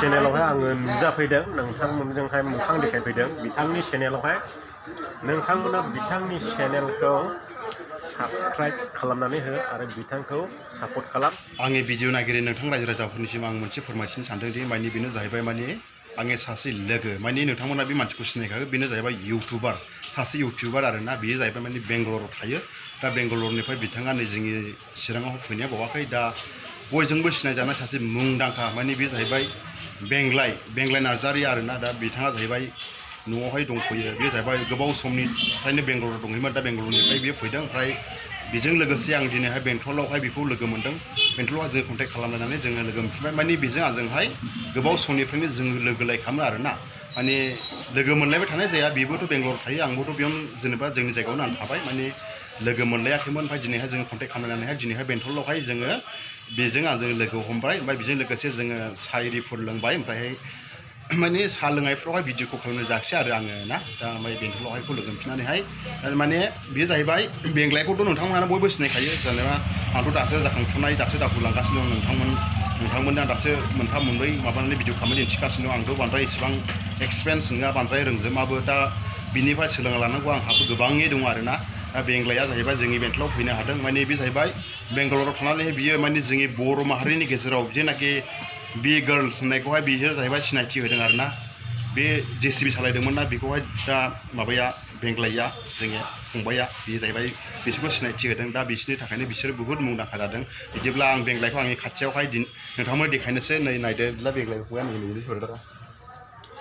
चेनेलावहाय आङो नुजाफैदों नोंथांमोनजोंहाय मोखां देखायफैदों बिथांनि चेनेलावहाय नोंथांमोना बिथांनि चेनेलखौ साबस्क्राइब खालामनानै हो आरो बिथांखौ सापर्ट खालाम। आंनि भिडिअ नागिरै नोंथां रायजो राजाफोरनिसिम आं मोनसे फोरमायथिनो सानदोंदि माने बेनो जाहैबाय माने आंनि सासे लोगो माने नोंथांमोना बे मानसिखौ सिनायखागोन बेनो जाहैबाय इउटुबार सासे इउटुबार आरोना बेयो जाहैबाय माने बेंगलराव थायो दा बेंगलरनिफ्राय बिथाङा नै जोंनि चिराङाव फैनाया बावाखै दा बयजोंबो सिनायजानाय सासे मुंदांखा माने बे जाहैबाय बेंग्लाय नार्जारि आरोना दा बिथाङा जाहैबाय न'आवहाय दंफैयो बे जाहैबाय गोबाव समनिफ्रायनो बेंगलराव दंहैयोमोन दा बेंगलरनिफ्राय बियो फैदों ओमफ्राय बेजों लोगोसे आं दिनैहाय बेंटलावहाय बेखौ लोगो मोनदों बेंटलाव जों कन्टेक्ट खालामनानै जोङो लोगो मोनफिनबाय माने बेजों आंजोंहाय गोबाव समनिफ्रायनो जों लोगोलाय खालामो आरोना माने लोगो मोनलायबाय थानाय जाया बेबोथ' बेंगलराव थायो आंबोथ' बेयावनो जेनेबा जोंनि जायगायावनो आं थाबाय माने लोगो मोनलायाखैमोन ओमफ्राय दिनैहाय जोङो कन्टेक्ट खालामनानैहाय दिनैहाय बेंटलावहाय जोङो बेजों आंजों लोगो हमबाय ओमफ्राय बेजों लोगोसे जोङो साहा इरिफोर लोंबाय ओमफ्रायहाय माने साहा लोंनायफ्रावहाय भिडिअखौ खालामनो जायाखिसै आरो आङो ना दा ओमफ्राय बेंटलावहायखौ लोगो मोनफिननानैहाय माने बेयो जाहैबाय बेंग्लायखौथ' नोंथांमोनानो बयबो सिनायखायो जेनेबा आंथ' दासो जाखांफुनाय दासो दावखोलांगासिनो दं नोंथांमोना दासो मोनथाम मोनब्रै माबानानै भिडिअ खालामनो दिन्थिगासिनो दं आंथ' बांद्राय इसेबां एक्सपिरियेन्स नङा बांद्राय रोंजोबाबो दा बिनिफ्राय सोलोंना लानांगौ आंहाबो गोबाङै दं आरोना दा बेंग्लाया जाहैबाय जोंनि बेंटलाव फैनो हादों माने बे जाहैबाय बेंगलराव थानानै बियो माने जोंनि बर' माहारिनि गेजेराव जेनाखि बि गार्लस होननायखौहाय बियो जाहैबाय सिनायथि होदों आरोना बे जेसिबि सालायदोंमोन ना बेखौहाय दा माबाया बेंग्लाया जोंनि फंबाया बेयो जाहैबाय बिसोरखौ सिनायथि होदों दा बिसोरनि थाखायनो बिसोरो बुहुत मुंदांखा जादों बिदिब्ला आं बेंग्लायखौ आंनि खाथियावहाय नोंथांमोन देखायनोसै नै नायदो बिदिब्ला बेंग्लायखौ आं नुनो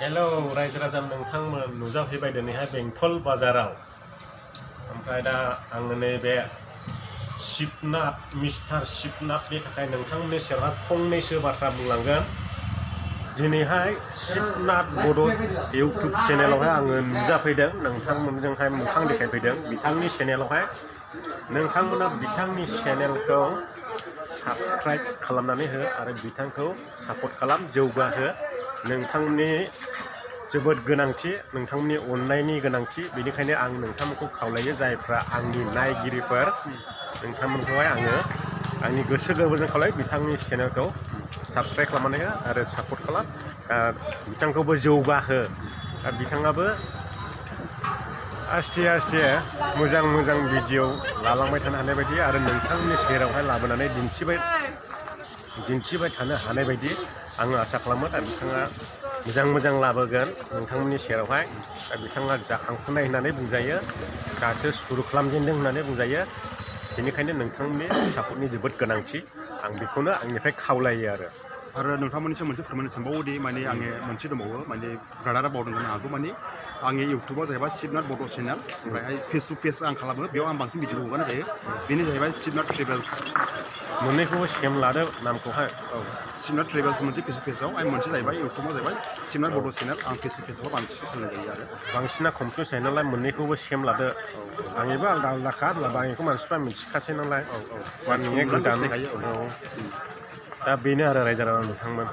हेलौ रायजो राजा नोंथांमोन नुजाफैबाय दिनैहाय बेंटल बाजाराव ओमफ्राय दा आङो नैबे शिबनाथ मिस्टार शिबनाथनि थाखाय नोंथांमोननि सेराव फंनैसो बाथ्रा बुंलांगोन दिनैहाय शिबनाथ बड' इउटुब चेनेलावहाय आङो नुजाफैदों नोंथांमोनजोंहाय मोखां देखायफैदों बिथांनि चेनेलावहाय नोंथांमोना बिथांनि चेनेलखौ साबस्क्राइब खालामनानै हो आरो बिथांखौ सापर्ट खालाम जौगाहो नोंथांनि जोबोद गोनांथि नोंथांनि अननायनि गोनांथि बेनिखायनो आं नोंथांमोनखौ खावलायो जायफ्रा आंनि नायगिरिफोर नोंथांमोनखौहाय आङो आंनि गोसो गोरबोजों खावलायो बिथांनि चेनेलखौ साबस्क्राइब खालामनानै हो आरो सापर्ट खालाम बिथांखौबो जौगाहो बिथाङाबो आस्थे आस्थे मोजां भिडिअ लालांबाय थानो हानाय बायदि आरो नोंथांनि सेरावहाय लाबोनानै दिन्थिबाय थानो हानाय बायदि आङो आसा खालामो दा बिथाङा मोजां लाबोगोन नोंथांमोननि सेरावहाय दा बिथाङा जाखांफुनाय होननानै बुंजायो दासो सुरु खालामजेनदों होननानै बुंजायो बेनिखायनो नोंथांमोननि सापर्टनि जोबोद गोनांथि आं बेखौनो आंनिफ्राय खावलायो आरो नोंथांमोननिसिम मोनसे फोरमायनो सानबावोदि माने आङो मोनसे दंबावो माने ब्रादारा बावदों जानो हागौ माने आंनि इउटुबाव जाहैबाय शिबनाथ बड' चेनेल ओमफ्रायहाय फेसबुक पेज आं खालामो बेयाव आं बांसिन भिडिअ हगारनाय जायो बेनो जाहैबाय शिबनाथ ट्रेभेल्स मोननैखौबो सेम लादो नामखौहाय शिबनाथ ट्रेभेल्स मोनसे फेसबुक पेजाव आं मोनसे जाहैबाय इउटुबाव जाहैबाय शिबनाथ बड' चेनेल आं फेसबुक पेजाव बांसिन सोलोंनाय जायो आरो बांसिना कमप्लिट जायो नालाय मोननैखौबो सेम लादो आंनिबो आलादाखा होनब्लाबो आंनिखौ मानसिफ्रा मिथिखासै नालाय नोंनिया गोदान दा बेनो आरो रायजो राजा नोंथांमोन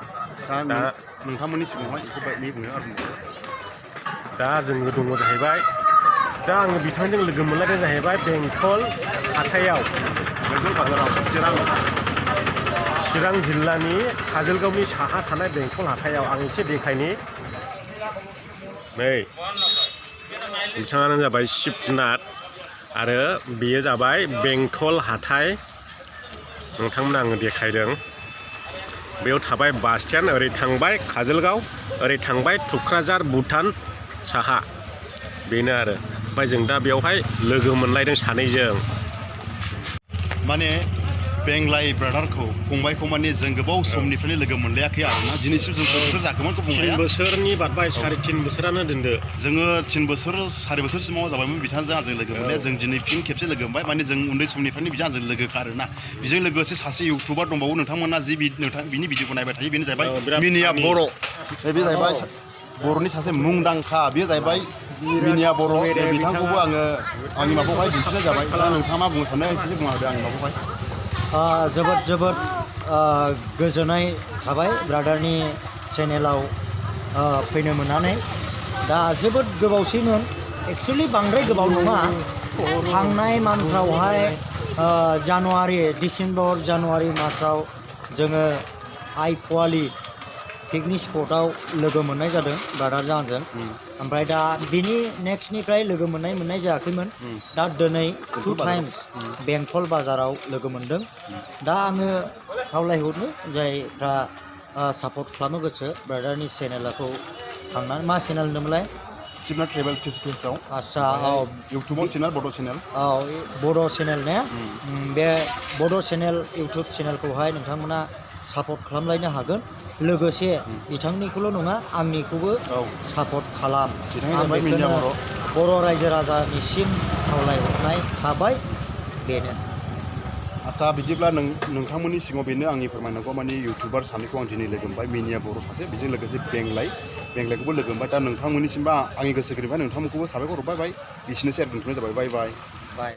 दा नोंथांमोननि सिगाङावहाय बेफोरबायदि बुङो आरो दा जोङो दङ जाहैबाय दा आङो बिथांजों लोगो मोनलायदों जाहैबाय बेंटल हाथायाव बेंटल बाजाराव चिरां जिल्लानि काजलगावनि साहा थानाय बेंटल हाथायाव आं एसे देखायनि नै बिथाङानो जाबाय शिबनाथ आरो बेयो जाबाय बेंटल हाथाय नोंथांमोना आङो देखायदों बेयाव थाबाय बास स्टेन्ड ओरै थांबाय काजलगाव ओरै थांबाय थुक्राझार भुटान साहा बेनो आरो ओमफ्राय जों दा बेयावहाय लोगो मोनलायदों सानैजों माने बेंग्लाय ब्रादारखौ फंबायखौ माने जों गोबाव समनिफ्रायनो लोगो मोनलायाखै आरोना दिनैसिम जों बोसोर जाखोमोन 3 बोसोरनि बारबाय 3.5 बोसोरानो दोनदो जोङो 3 बोसोर 4 बोसोरसिमाव जाबायमोन बिथांजों आंजों लोगो मोननाया जों दिनै फिन खेबसे लोगो मोनबाय माने जों उन्दै समनिफ्रायनो बिजों आंजों लोगोखा आरोना बेजों लोगोसे सासे इउटुबार दंबावो नोंथांमोना जि बिनि भिडिअखौ नायबाय थायो बेनो जाहैबाय मिनिया बर' बे जाहैबाय बर'नि सासे मुंदांखा बेयो जाहैबाय मिनिया बर' बिथांखौबो आङो आंनि माबाखौहाय दिन्थिनाय जाबाय दा नोंथाङा मा बुंनो सानो एसे बुंना होदो आंनि माबाखौहाय जोबोद गोजोननाय थाबाय ब्रादारनि चेनेलाव फैनो मोननानै दा जोबोद गोबावसैमोन एक्सुवेलि बांद्राय गोबाव नङा थांनाय मानफ्रावहाय डिसेम्बर जानुवारि मासाव जोङो आइ पवालि पिकनिक स्पटआव लोगो मोननाय जादों ब्रादारजों आंजों ओमफ्राय दा बिनि नेक्स्टनिफ्राय लोगो मोननाय जायाखैमोन दा दिनै 2 टाइम्स बेंटल बाजाराव लोगो मोनदों दा आङो खावलायहरनो जायफ्रा सापर्ट खालामनो गोसो ब्रादारनि चेनेलखौ थांनानै मा चेनेल होनदोंमोनलाय शिबनाथ ट्रेभेल फेसबुकआव आच्छा औ इउटुबाव चेनेल बड' चेनेल औ बड' चेनेल ने बे बड' चेनेल इउटुब चेनेलखौहाय नोंथांमोना सापर्ट खालामलायनो हागोन लोगोसे बिथांनिखौल' नङा आंनिखौबो सापर्ट खालाम आं बेखौनो बर' रायजो राजानिसिम खावलायहरनाय थाबाय बेनो आच्छा बिदिब्ला नोंथांमोननि सिगाङाव बेनो आंनि फोरमायनांगौ माने इउटुबार सानैखौ आं दिनै लोगो मोनबाय मिनिया बर' सासे बेजों लोगोसे बेंग्लायखौबो लोगो मोनबाय दा नोंथांमोननिसिमबा आंनि गोसो गोरबोनिफ्राय नोंथांमोनखौबो साबायखर हरबाय बिसिनोसै आरो दोनथ'नाय जाबाय बाय बाय